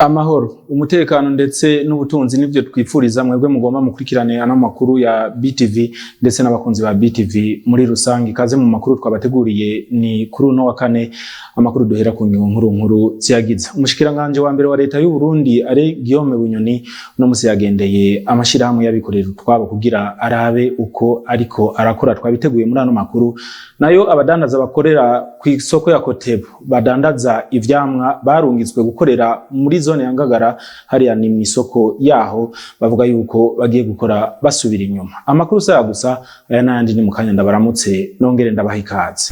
Amahoro, umutekano ndetse n'ubutunzi nivyo twipfuriza mwebwe mugomba mukurikirane ano makuru ya BTV ndetse n'abakunzi ba BTV muri rusange. Ikaze mu makuru twabateguriye. Ni kuri uno wa kane, amakuru duhera ku ngingo nkuru nkuru ziyagize. Umushikiranganje wa mbere wa leta y'u Burundi, Alain Guillaume Bunyoni, uno musi yagendeye amashirahamwe y'abikorera utwabo kugira arabe uko ariko arakora. Twabiteguye muri ano makuru. Nayo abadandaza bakorera ku isoko ya Kotebu badandaza ivyamwa barungitswe gukorera muri zone ya Ngagara, hariya ni mw'isoko yaho, bavuga yuko bagiye gukora basubira inyuma. Amakuru saya gusa, aya n'ayandi ni mu kanya. Ndabaramutse nongere ndabaha ikaze.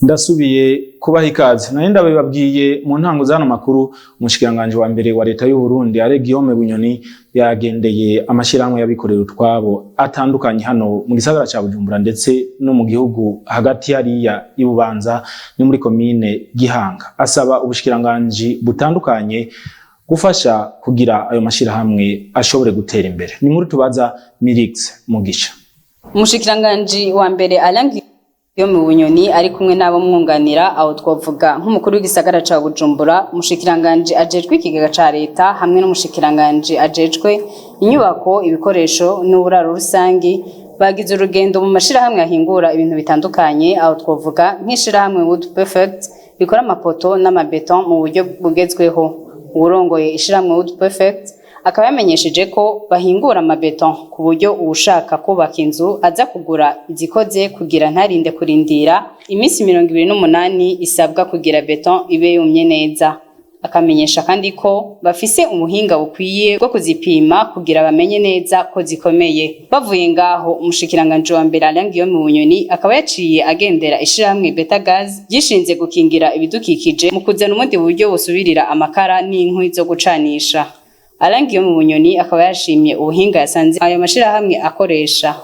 Ndasubiye kubaha ikaze. Nari ndabibabwiye mu ntango z'ano makuru, umushikiranganje wa mbere wa leta y'u Burundi, Alain Guillaume Bunyoni, yagendeye amashirahamwe y'abikorera utwabo atandukanye hano mu gisagara ca Bujumbura ndetse no mu gihugu hagati, hariya i Bubanza ni muri komine Gihanga, asaba ubushikiranganji butandukanye gufasha kugira ayo mashirahamwe ashobore gutera imbere. Ni inkuru tubaza Mirix Mugisha. Umushikiranganji wa mbere Alain Guillaume Bunyoni ari kumwe n'abo mwunganira, aho twovuga nk'umukuru w'igisagara ca Bujumbura, umushikiranganji ajejwe ikigega ca leta hamwe n'umushikiranganji ajejwe inyubako, ibikoresho n'uburaro rusangi, bagize urugendo mu mashirahamwe ahingura ibintu bitandukanye, aho twovuga nk'ishirahamwe Wood Perfect rikora amapoto n'amabeton mu buryo bugezweho. Uwurongoye ishirahamwe Wood Perfect akaba yamenyesheje ko bahingura amabeton ku buryo uwushaka kubaka inzu aza kugura izikoze kugira ntarinde kurindira iminsi 28 isabwa kugira beton ibe yumye neza. Akamenyesha kandi ko bafise ubuhinga bukwiye bwo kuzipima kugira bamenye neza ko zikomeye. Bavuye ngaho, umushikiranganji wa mbere Alain Guillaume Bunyoni akaba yaciye agendera ishirahamwe Beta Gaz ryishinze gukingira ibidukikije mu kuzana ubundi buryo busubirira amakara n'inkwi zo gucanisha. Alain Guillaume Bunyoni akaba yashimye ubuhinga yasanze ayo mashirahamwe akoresha.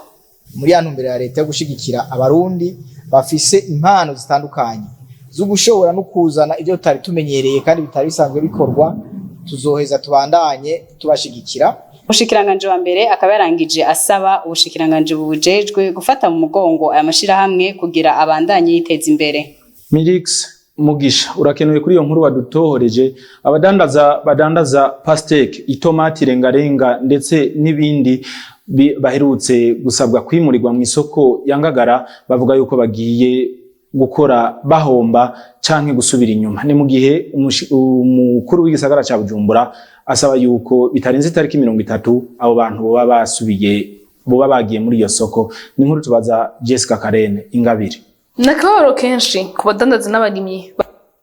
Muri ya ntumbero ya leta yo gushigikira abarundi bafise impano zitandukanye zo gushobora no kuzana ibyo tutari tumenyereye kandi bitari bisanzwe bikorwa, tuzoheza tubandanye tubashigikira. Umushikiranganji wa mbere akaba yarangije asaba ubushikiranganji bubujejwe gufata mu mugongo aya mashirahamwe kugira abandanye yiteza imbere. Mirix Mugisha, urakenuye kuri iyo nkuru wadutohoreje. Abadandaza badandaza pastèque, itomati, rengarenga ndetse n'ibindi baherutse gusabwa kwimurirwa mu isoko ya Ngagara bavuga yuko bagiye gukora bahomba canke gusubira inyuma. Ni mu gihe umukuru w'igisagara ca Bujumbura asaba yuko bitarenze itariki 30 abo bantu boba basubiye, boba bagiye muri iyo soko. Ni inkuru tubaza Jessica Karene Ingabire. Ni akababaro kenshi ku badandaza n'abarimyi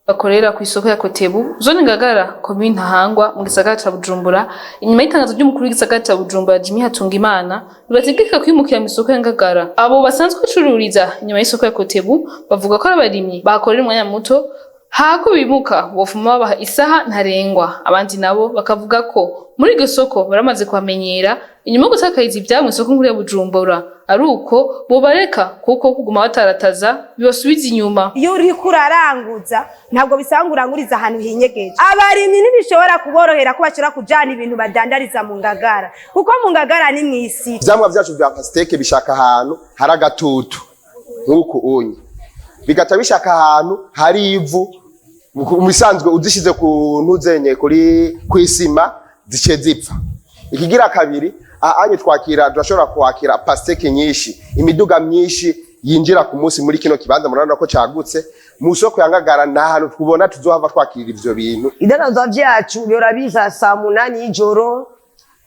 bakorera ku isoko ya Kotebu, zone Ngagara, komine Ntahangwa, mu gisagara ca Bujumbura, inyuma y'itangazo ry'umukuru w'igisagara ca Bujumbura, Jimmy Hatungimana, ribategeka kwimukira mu isoko ya Ngagara. Abo basanzwe bacururiza inyuma y'isoko ya Kotebu bavuga ko ari abarimyi bahakorera umwanya muto, hako bimuka bofuma babaha isaha ntarengwa. Abandi nabo bakavuga ko muri iryo soko baramaze kuhamenyera inyuma yo gutakariza ivyabo mw'isoko nkuru ya Bujumbura, ari uko bobareka kuko kuguma batarataza bibasubiza inyuma. Iyo uriko uraranguza ntabwo bisaba ngo urangurize ahantu hinyegeje. Abarimyi ntibishobora kuborohera ko bashobora kujana ibintu badandariza mu Ngagara, kuko mu Ngagara ni mw'isi. Ivyamwa vyacu vya pastèque bishaka ahantu hari agatutu nk'uku unye, bigaca bishaka ahantu hari ivu. Mu bisanzwe uzishize ku ntuzenye kuri kw'isima zice zipfa. Ikigira kabiri, ahanye twakira, turashobora kwakira pastèque nyinshi, imiduga myinshi yinjira ku munsi muri kino kibanza. Murabona ko cagutse. Mu soko ya Ngagara nta hantu tubona tuzohava twakirira ivyo bintu. Ibidandazwa vyacu bihora biza saa 8 y'ijoro,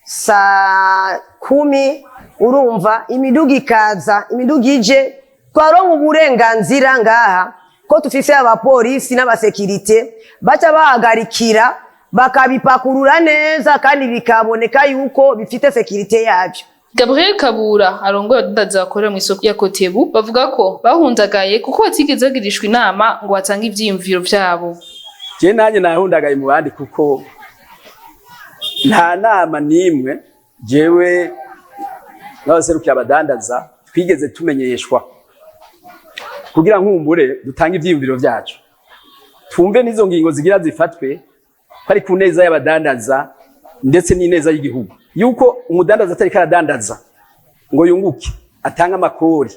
saa 10, urumva imiduga ikaza. Imiduga ije twaronka uburenganzira ngaha ko tufise abapolisi n'abasécurité baca bahagarikira bakabipakurura neza kandi bikaboneka yuko bifite sécurité yabyo. Gabriel Kabura arongoye abadandaza bakorera mu isoko ya Kotebu bavuga ko bahundagaye kuko batigeze bagirishwa inama ngo batange ivyiyumviro vyabo. Je nanjye nahundagaye mu bandi kuko nta nama n'imwe jewe n'abaserukiye abadandaza twigeze tumenyeshwa kugira nkumbure dutange ivyiyumviro vyacu. Twumve n'izo ngingo zigira zifatwe ko ari ku neza y'abadandaza ndetse n'ineza y'igihugu, yuko umudandaza atariko aradandaza ngo yunguke, atanga amakori,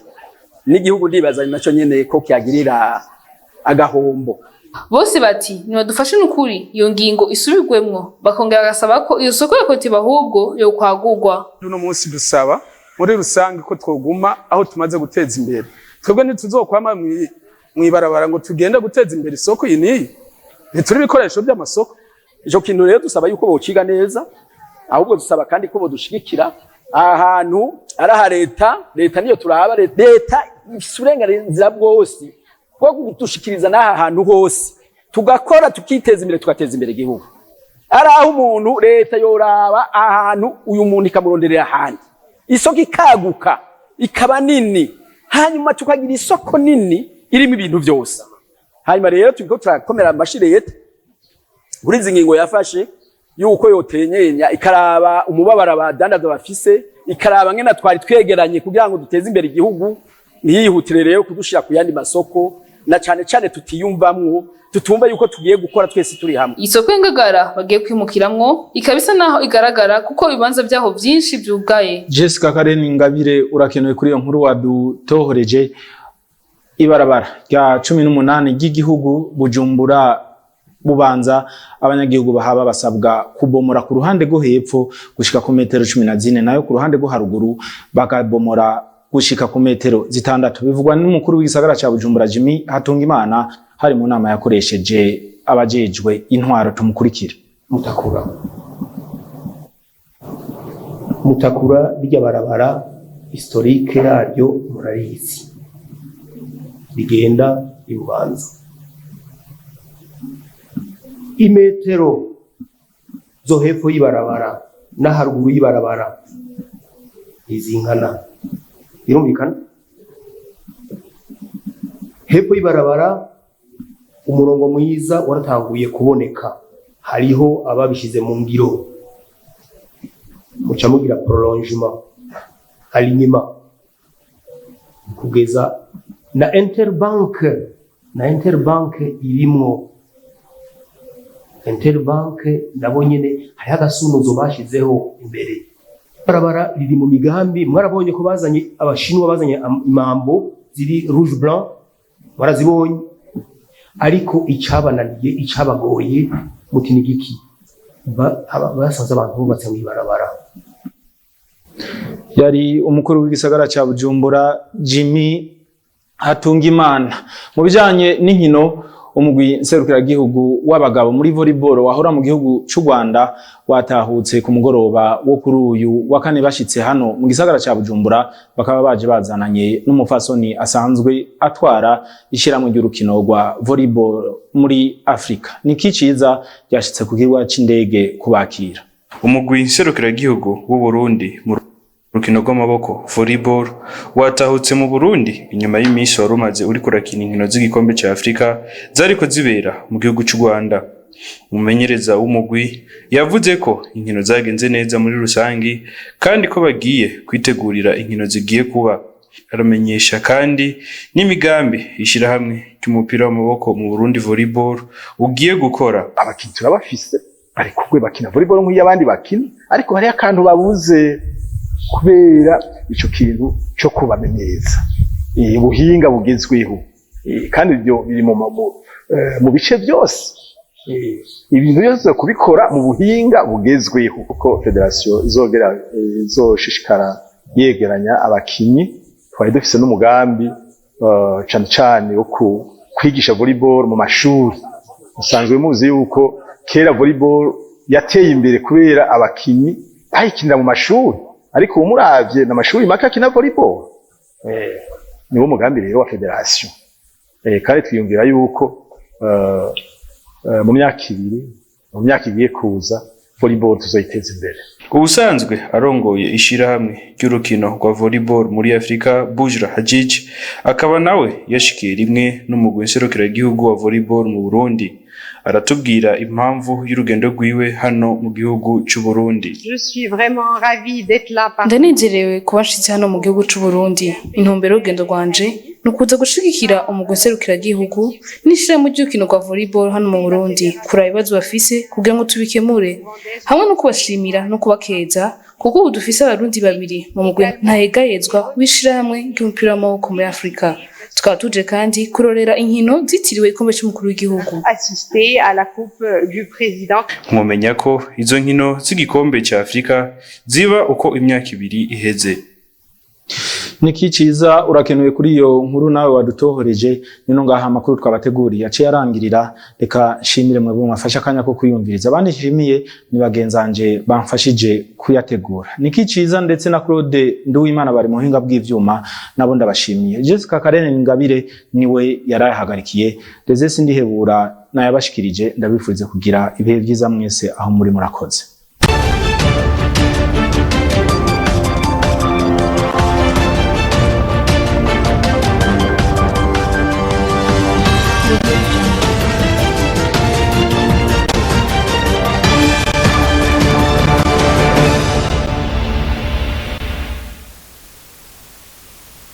n'igihugu ndibaza naco nyene ko kyagirira agahombo. Bose bati nibadufashe n'ukuri iyo ngingo isubirwemwo, bakongera bagasaba ko iyo soko ya Kotebu ahubwo yokwagurwa. Uno munsi dusaba muri rusange ko twoguma aho tumaze guteza imbere. Twebwe ntituzokwama mw'ibarabara ngo tugende guteza imbere isoko iyi n'iyi, ntituri ibikoresho by'amasoko. Ico kintu rero dusaba yuko bociga neza. Ahubwo dusaba kandi ko bodushigikira. Aha hantu ari aha leta, leta niyo turaba. Leta ifise uburenganzira bwose bwo kudushikiriza n'aha hantu hose, tugakora, tukiteza imbere, tugateza imbere igihugu. Ari aho umuntu, leta yoraba ahantu uyu muntu ikamuronderera ahandi, isoko ikaguka, ikaba nini, hanyuma tukagira isoko nini irimo ibintu byose. Hanyuma rero turiko turakomera amashi leta kuri izi ngingo yafashe, yuko yotenyenya ikaraba umubabaro abadandaza bafise, ikaraba ngena twari twegeranye kugira ngo duteze imbere igihugu. Ntiyihutire rero kudushira ku yandi masoko, na cane cane tutiyumvamwo, tutumva yuko tugiye gukora twese turi hamwe. Isoko y'Ingagara bagiye kwimukiramwo ikaba isa naho igaragara, kuko ibibanza vyaho vyinshi vyugaye. Jessica Karen Ingabire, urakenewe kuri iyo nkuru wadutohoreje. Ibarabara rya 18 ry'igihugu Bujumbura Bubanza, abanyagihugu bahaba basabwa kubomora ku ruhande rwo hepfo gushika ku metero 14, nayo ku ruhande rwo haruguru bakabomora gushika ku metero 6. Bivugwa n'umukuru w'igisagara ca Bujumbura, Jimmy Hatungimana, hari mu nama yakoresheje abajejwe intwaro. Tumukurikire. Mutakura, Mutakura, rirya barabara historique yaryo murarizi, rigenda ibubanza imetero zo hepfo y'ibarabara n'aharuguru y'ibarabara ntizingana, birumvikana. Hepfo y'ibarabara umurongo mwiza waratanguye kuboneka, hariho ababishyize mu ngiro, muca mugira prolongement, alignement, kugeza na Interbank, na Interbank irimwo. Interbank nabo nyene hariho agasunuzo bashizeho imbere. Barabara riri mu migambi, mwarabonye ko bazanye abashinwa, bazanye imambo ziri rouge blanc, mwarazibonye. Ariko icabananiye, icabagoye, muti ni giki? Basanze abantu bubatse mw'ibarabara. Yari umukuru w'igisagara ca Bujumbura, Jimmy Hatungimana. Mu bijanye n'inkino, umugwi nserukiragihugu w'abagabo muri volleyball wahora mu gihugu c'u Rwanda watahutse ku mugoroba wo kuri uyu wa kane. Bashitse hano mu gisagara ca Bujumbura, bakaba baje bazananye n'umupfasoni asanzwe atwara ishyirahamwe ry'urukino rwa volleyball muri Afrika. Niki ciza ryashitse ku kibuga c'indege kubakira. Umugwi nserukiragihugu w'u Burundi mu rukino rw'amaboko volleyball watahutse mu Burundi inyuma y'iminsi wari umaze uriko urakina inkino z'igikombe ca Afrika zariko zibera mu gihugu c'u Rwanda. Umumenyereza w'umugwi yavuze ko inkino zagenze neza muri rusangi, kandi ko bagiye kwitegurira inkino zigiye kuba. Aramenyesha kandi n'imigambi ishirahamwe ry'umupira w'amaboko mu Burundi volleyball ugiye gukora. Abakinyi turabafise, bari kumwe, bakina volleyball nk'iyo abandi bakina, ariko hariho akantu babuze kubera ico kintu co kubamenyereza ubuhinga bugezweho. Kandi ibyo biri mu bice byose, ibintu byose kubikora mu buhinga bugezweho, kuko fédération izogera izoshishikara yegeranya abakinyi. Twari dufise n'umugambi cane cane wo kwigisha volleyball mu mashuri. Musanzwe muzi yuko kera volleyball yateye imbere kubera abakinyi bayikinira mu mashuri, ariko ubu muravye n'amashuri make akina volleyball. Niwo mugambi rero wa fédération. Kandi twiyumvira yuko mu myaka 2, mu myaka igiye kuza, volleyball tuzoyiteza imbere. Ubusanzwe arongoye ishirahamwe ry'urukino rwa volleyball muri Afrika, Bujra Hajij, akaba nawe yashikiye rimwe n'umugwi nserukiragihugu wa volleyball mu Burundi, aratubwira impamvu y'urugendo rwiwe hano mu gihugu c'u Burundi. Je suis vraiment ravie d'être là. Ndanezerewe kuba nshitse hano mu gihugu c'u Burundi. Intumbero y'urugendo rwanje Ni ukuza gushigikira umugwi nserukiragihugu n'ishirahamwe ry'urukino rwa volleyball hano mu Burundi, kuraba ibibazo bafise kugira ngo tubikemure, hamwe no kubashimira no kubakeza kuko ubu dufise abarundi babiri mu mugwi ntahegayezwa w'ishirahamwe ry'umupira w'amaboko muri Afrika. Tukaba tuje kandi kurorera inkino zitiriwe igikombe c'umukuru w'igihugu. Assister à la Coupe du Président. Mwomenya ko izo nkino z'igikombe ca Afrika ziba uko imyaka 2 iheze. Niki ciza, urakenuye kuri iyo nkuru nawe wadutohoreje. Nino ngaha amakuru twabateguriye aciye arangirira. Reka nshimire mwebwe mwafashe akanya ko kwiyumviriza. Abandi nshimiye ni bagenzanje bamfashije kuyategura, Niki ciza ndetse na Claude Nduwimana bari mu buhinga bw'ivyuma, nabo ndabashimiye. Jessica Karene Ngabire niwe yarayahagarikiye. Rezesi Ndihebura nayabashikirije. Ndabifurize kugira ibihe vyiza mwese aho muri. Murakoze.